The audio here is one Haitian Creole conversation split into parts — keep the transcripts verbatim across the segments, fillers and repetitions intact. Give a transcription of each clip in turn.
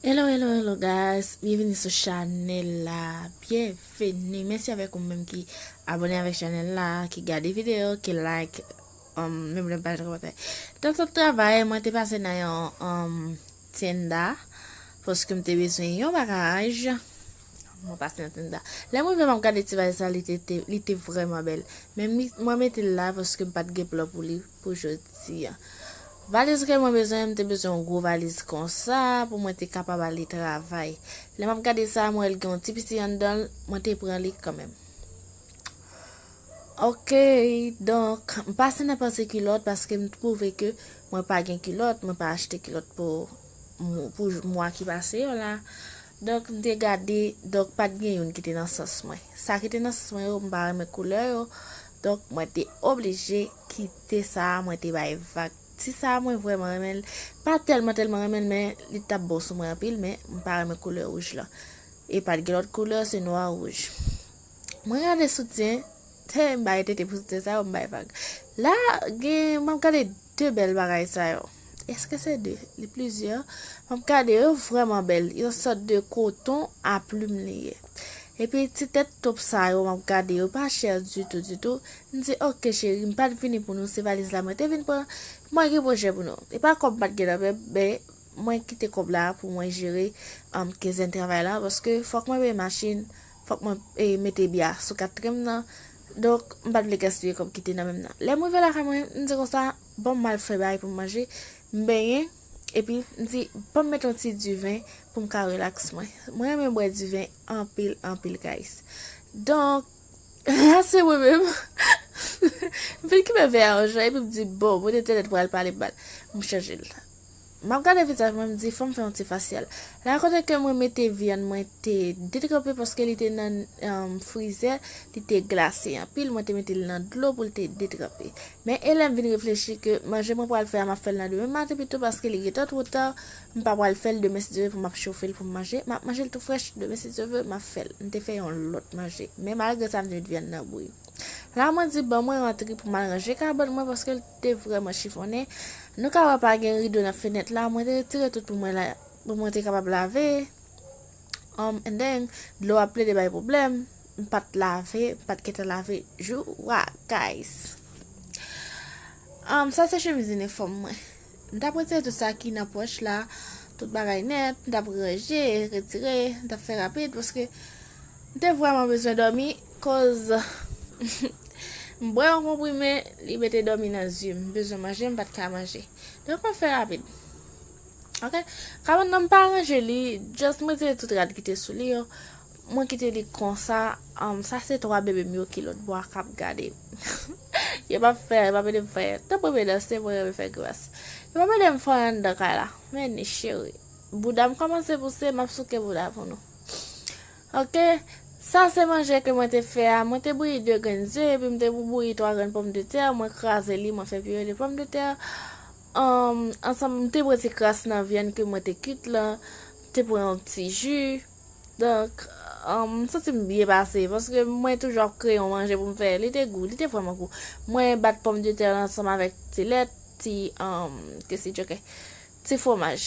Hello, hello, hello guys. Byenveni sou chanèl la. Byenveni. Mèsi avèk ou menm ki abòne avèk chanèl la, ki gade videyo, ki like, um, menm lè m pa jan kòmantè. Donk, sot travay, mwen te pase nan yon um, tenda, paske m te bezwen yon bagay. Mwen pase nan tenda. Lè mwen rive, m ap gade ti valiz la, li te, te- li te vrèman bèl. Men mi- mwen mete l la paske m pa t gen plan pou li pou jodi a. Valiz ke mwen bezwen, m te bezwen yon gwo valiz konsa pou mwen te kapab ale travay. Lè m ap gade sa, mwen wè l gen yon ti piti anndan l, mwen te pran li kanmenm. Ok, donk, m pase nan pati kilòt paske m twouve ke mwen pa gen kilòt, mwen pa achte kilòt pou, pou mwa ki pase yo la. Donk, m te gade, donk, pa t gen youn ki te nan sans mwen. Sa ki te nan sans mwen yo, m pa renmen koulè yo. Donk, mwen te oblije kite sa a, mwen te bay vag. Ti sa a, mwen vrèman renmen l. Pa tèlman, tèlman renmen l, men li t ap bon sou mwen anpil, men m pa renmen koulè wouj lan. E pa t gen lòt koulè, se nwa wouj. Mwen gade soutyen, te m bay tete pou soutyen sa yo, m bay vag. La, gen, m ap gade de bèl bagay sa yo. Èske se de? Li plizyè. M ap gade yo vrèman bèl. Yon sòt de koton a plim li ye. Epi ti tèt top sa yo, m ap gade yo pa chè ditou, ditou. M di, "Ok, cheri, m pa t vini pou nou, se valiz la mwen te vin pran. Mwen gen pwojè pou nou." E pa kòb m pa t gen nan men m, men mwen kite kòb la pou mwen jere um, kenzèn travay la, paske fòk mwen peye machin, fòk mwen eh, mete bya sou kat tren m nan. Donk, m pa t vle gaspiye kòb ki te nan men m nan. Lè m rive lakay mwen, m di konsa, "Bon, m al fè bagay pou m manje." M benyen, epi m di, "Bon, m mete yon ti diven pou m ka relaks mwen." Mwen renmen bwè diven anpil, anpil, guys. Donk, la se mwen menm. M fin kipe vè a yon jan, epi m di, "Bon, mwen te tèt pral pale mal." M chanje l. M ap gade vizaj mwen, m di, "Fò m fè yon ti fasyèl." La kote ke mwen mete vyann mwen te detranpe paske li te nan um, frizè, li te glase anpil, mwen te mete l nan dlo pou l te detranpe. Men e lè m vin reflechi ke manje mwen pral fè a, m ap fè l nan demen maten pito paske li gentan twò ta, m pa pral fè l demen si Dye vle pou m ap chofe l pou m manje, m ap manje l tou frèch, demen si Dye vle, m ap fè l. M te fè yon lòt manje. Men malgre sa, m te met vyann nan bouyi. La mwen di, "Bon, mwen rantre pou m al ranje kabann mwen paske l te vrèman chifonnen." Nou ka wè pa gen rido nan fenèt la, mwen te retire tout pou mwen la, pou mwen te kapab lave. Um, and then, dlo ap plede bay pwoblèm, m pa t lave, m pa t gentan lave jou a, guys. Um, sa se chemiz inifòm mwen. M t ap retire tout sa ki nan pòch la, tout bagay nèt, m t ap ranje, retire, m t ap fè rapid paske m te vrèman bezwen dòmi, koz m bwè yon konprime, li mete dòmi nan zye m, m bezwen manje, m pa t ka manje. Donk, mwen fè rapid. Ok? Kabann nan m pa ranje li, just mwen retire tout rad ki te sou li yo. Mwen kite li konsa. Um, sa se twa bebe m yo ki lòt bò a k ap gade m. Yo p ap fè, yo p ap ede m fè. Tanpri medam, se mwen renmen fè gras. Yo p ap ede m fè anndan kay la. Men ni cheri. Bouda m kòmanse pouse, m ap souke bouda pou nou. Ok? Sa se manje ke mwen te fè a. Mwen te bouyi de grenn ze, epi m te bouyi twa grenn pòmdetè. Mwen kraze li, mwen fè pire de pòmdetè. Um, ansanm, m te pran ti kras nan vyann ke mwen te kuit lan. M te pran yon ti ji. Donk, um, m santi m byen pase, paske mwen toujou ap kreye yon manje pou m fè. Li te gou, li te vrèman gou. Mwen bat pòmdetè ansanm avèk ti lèt, ti, um, kesi djoke, ti fwomaj.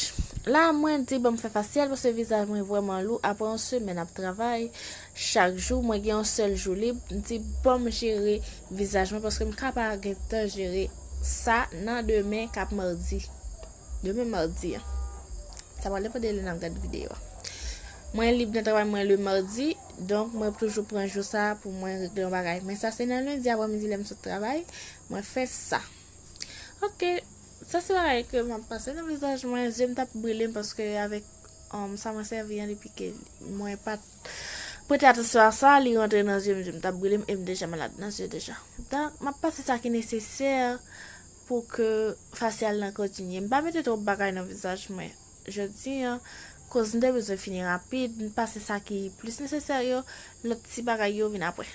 La, mwen di, "Ban m fè fasyèl," paske vizaj mwen vrèman lou. Apre yon semèn ap travay, chak jou, mwen gen yon sèl jou lib. M di, "Ban m jere vizaj mwen," paske m ka pa gen tan jere sa nan demen k ap madi. Demen madi an. Sa pral depann de lè n ap gade videyo a. Mwen lib nan travay mwen le madi, donk mwen toujou pran jou sa pou mwen regle yon bagay. Men sa se nan lendi aprèmidi lè m sot travay, mwen fè sa. Ok, sa se bagay ke m ap pase nan vizaj mwen. Zye m t ap brile m paske avèk um, sa mwen sèvi an li pike. Mwen pa t prete atansyon a sa, li rantre nan zye m, zye m t ap brile m e m deja malad nan zye deja. Donk, m ap pase sa ki nesesè pou ke fasyal lan kontinye. M pa mete twòp bagay nan vizaj mwen jodi an, koz m te bezwen fini rapid, m pase sa ki plis nesesè yo, lòt ti bagay yo vin apre.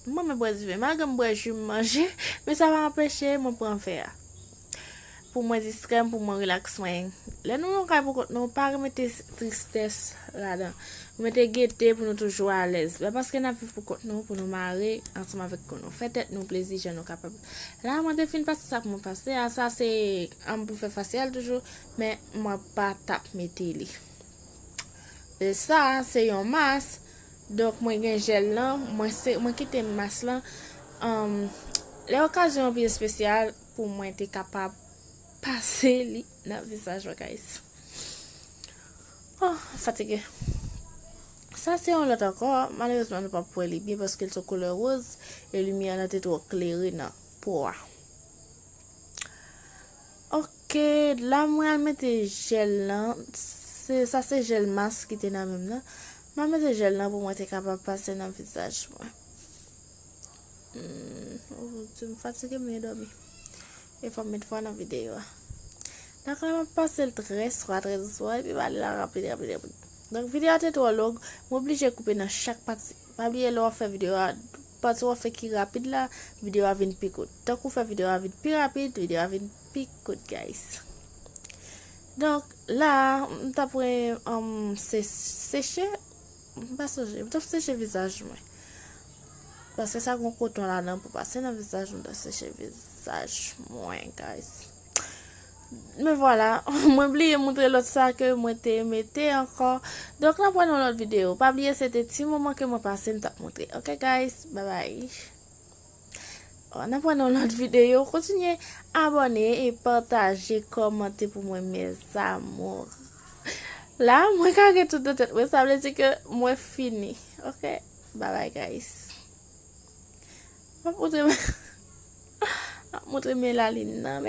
Mwen menm bwè diven, malgre m bwè ji m manje, men sa pa anpeche mwen pran vè a. Pou mwen distrè m, pou mwen rilaks mwen. Lè nou nan kay pou kont nou, pa remete tristès ladan. Remete gete pou nou toujou alèz. Pa paske n ap viv pou kont nou, pou nou mare ansanm avèk kò nou. Fè tèt nou plezi jan nou kapab. La, mwen te fin pase sa pou mwen pase a. Sa se, um, pou fè fasyal toujou, men mwen pa t ap mete li. E sa, se yon mas. Donk, mwen gen jèl lan. Mwen, se, mwen kite mas lan. Um, lè okazyon an pi espesyal pou mwen te kapab pase li nan vizaj mwen, guys. Oh, fatige. Sa se yon lòt ankò. Malerezman, nou p ap wè li byen paske l se yon koulè woz e limyè lan te twò klere nan po a. Ok, la mwen al mete jèl lan. Se, sa se jèl mas ki te nan men m nan. Mwen al mete jèl lan pou mwen te kapab pase nan vizaj mwen. Hmm, oh, Bondye, m fatige, m vin dòmi. E fò m met vwa nan videyo a. Donk la, m ap pase l trè swa, trè dousman, epi m ale la rapid, rapid, rapid. Donk, videyo a te twò long, m oblije koupe nan chak pati. Pa bliye lè w ap fè videyo a, pati w ap fè ki rapid la, videyo a vin pi kout. Tank ou fè videyo a vin pi rapid, videyo a vin pi kout, guys. Donk, la, m t ap pre, um, se, seche, m pa sonje, m t ap seche vizaj mwen. Paske sa gon koton ladan pou pase nan vizaj mwen, m t ap seche vizaj mwen, guys. Men vwala, mwen bliye moutre lòt sa ke mwen te mete ankò. Donk, n ap wè nan lòt videyo. Pa bliye, se te ti moman ke mwen pase, m t ap moutre. Ok, guys, bye bye. Oh, n ap wè nan lòt videyo. Kontinye abòne e pataje, kòmante pou mwen, mes amours. La, mwen kage tout nan tèt mwen. Sa vle di ke mwen fini. Ok? Bye bye, guys. M ap moutre, m ap moutre men lalin nan.